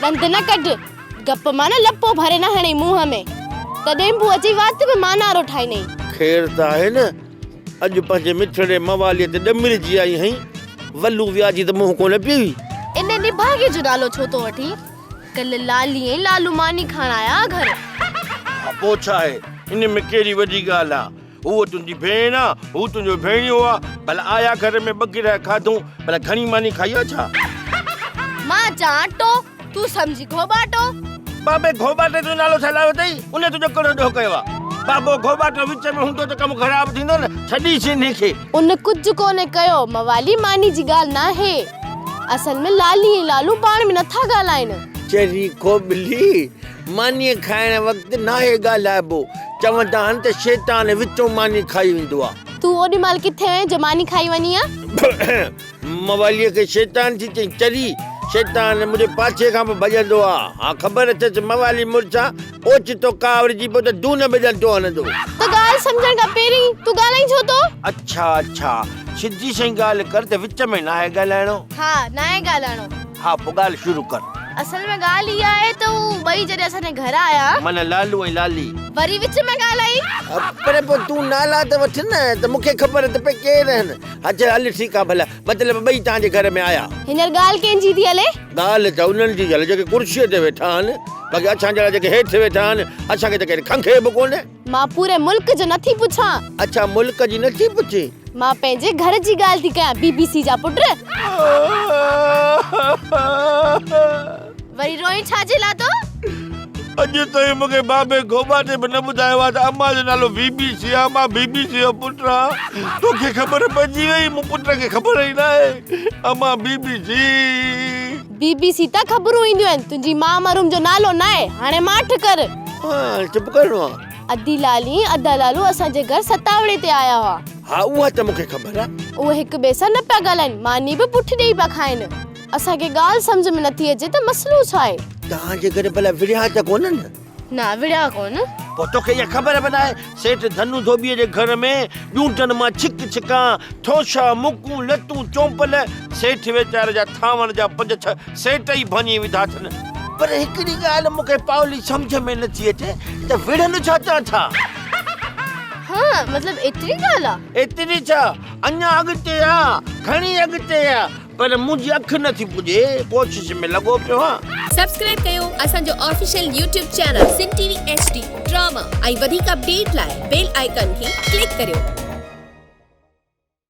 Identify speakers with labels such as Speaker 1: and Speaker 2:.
Speaker 1: ڏند نه ڪڍ، گپ مان نه لپو ڀري نه هڻئي منهن ۾، ته ڏينڀو اچي وات ۾ مانارو ٺاهينئي.
Speaker 2: خير ته آهي نه، اڄ پنهنجي مٺڙي مواليء تي ڏمرجي آئي هئين، ولو وياجي ته منهن ڪونه پيئي.
Speaker 1: ان نڀاڳي جو نالو ڇو ٿو وٺين؟ ڪلهه لالي ۽ لالو ماني کائڻ آيا ها گهر.
Speaker 2: ها پوء ڇا آهي، ان ۾ ڪهڙي وڏي ڳالهه آ. هوء تنهنجي ڀيڻ آ، هو تنهنجو ڀيڻيو آ، ڀلا آيا گهر ۾ ٻه گرهه کاڌئون، ڀلا گهڻي ماني کائي آ ڇا؟
Speaker 1: مان چان اٽو، تون سمجهي گهوٻاٽو.
Speaker 2: بابي گهوٻاٽي جو نالو ڇا لاء ورتئي؟ ان تنهنجو ڪهڙو ڏوهه ڪيو آ؟ بابو گهوٻاٽو وچ ۾ هوندو ته ڪم خراب ٿيندو نه، ڇڏيس انهي کي.
Speaker 1: ان ڪجهه ڪونه ڪيو، موالي ماني جي ڳالهه ناهي. اصل ۾ لالي ۽ لالو پاڻ ۾ نٿا ڳالهائين.
Speaker 2: چري کوٻلي، مانيء کائڻ وقت ناهي ڳالهائبو. چوندا آهن ته شيطان وچون ماني کائي ويندو آ.
Speaker 1: تون اوڏي مهل ڪٿي هئين جو ماني کائي وڃين ها؟
Speaker 2: مواليء کي شيطان ٿي چئين، چري! شيطان منهنجي پاڇي کان به ڀڄندو آ. ها خبر اٿس موالي مڙس آ، اوچتو ڪاوڙجي پيو ته دون به ڏنڊو هڻندو.
Speaker 1: ته ڳالهه سمجهڻ کان پهرين تون ڳالهائين ڇو ٿو؟
Speaker 2: اڇا اڇا، سڌي سئين ڳالهه ڪر ته وچ ۾ ناهي ڳالهائڻو.
Speaker 1: ها ناهي ڳالهائڻو.
Speaker 2: ها پوء ڳالهه شروع ڪر.
Speaker 1: اصل ۾ ڳالهه اها آهي ته هو ٻئي جڏهن اسان جي گهر آيا.
Speaker 2: معنيٰ لالو ۽ لالي.
Speaker 1: وري وچ ۾ ڳالهائي.
Speaker 2: پر پوء تون نالا ته وٺ نه ته مون کي خبر ته پئي ڪير آهن. ها چل هل ٺيڪ آ ڀلا. مطلب ٻئي توهان جي گهر ۾ آيا.
Speaker 1: هينئر ڳالهه ڪنهن جي ٿي هلي؟
Speaker 2: ڳالهه ته انهن جي ٿي هلي جيڪي ڪرسيء تي ويٺا آهن. باقي اسان جهڙا جيڪي هيٺ ويٺا آهن اسان کي ته ڪير کنگهي به ڪونه.
Speaker 1: مان پوري ملڪ جو نٿي پڇان.
Speaker 2: اڇا ملڪ جي نٿي پڇين؟
Speaker 1: مان پنهنجي گهر جي ڳالهه ٿي ڪيان بي بي سي جا پٽ. وري روئين ڇا جي لاء ٿو؟
Speaker 2: اڄ تائين مون کي بابي گهوٻاٽي به نه ٻڌايو آهي ته امان جو نالو بي بي سي آهي. مان بي بي سي جو پٽ آهيان. توکي خبر پئجي وئي؟ مون پٽ کي خبر ئي ناهي. امان بي بي سي.
Speaker 1: بي بي سي تان خبرون اينديون آهن. تنهنجي ماء مرحوم جو نالو ناهي. هاڻي ماٺ ڪر.
Speaker 2: هاڻي چپ ڪرڻو آهي.
Speaker 1: ادي لالي ۽ ادا لالو اسان جي گهر ستاوڙي تي آيا هئا.
Speaker 2: ها اها ته مون کي خبر آهي.
Speaker 1: اهي هڪ ٻئي سان نه پيا ڳالهائين. ماني به پٺ ڏيئي پيا کائين. اسان کي ڳالهه سمجهه ۾ نٿي اچي ته مسئلو ڇا آهي؟
Speaker 2: توهان جي گهر ڀلا وڙهيا ته ڪونهن؟
Speaker 1: نه وڙهيا ڪونه.
Speaker 2: پوء توکي اها خبر به ناهي سيٺ ڌنو ڌوٻيء جي گهر ۾ ڄونٽن مان ڇڪ ڇڪان، ٺوشا، مڪون، لتون، چونپل، سيٺ ويچاري جا ٿانون جا پنج ڇهه سيٽ ئي ڀڃي وڌا اٿن. پر هڪڙي ڳالهه مون کي پاولي سمجهه ۾ نٿي اچي ته وڙهن ڇا چان ٿا؟
Speaker 1: ها مطلب ايتري ڳالهه آ؟
Speaker 2: ايتري ڇا، اڃا اڳتي آ، گهڻي اڳتي آ. پر منهنجي اک نه ٿي پڄي، ڪوشش ۾ لڳو پيو آهيان.
Speaker 3: سبسڪرائب ڪيو اسان جو official YouTube channel Sindh T V H D drama ۽ وڌيڪ اپڊيٽ لاء بيل آئيڪان کي ڪلڪ ڪريو.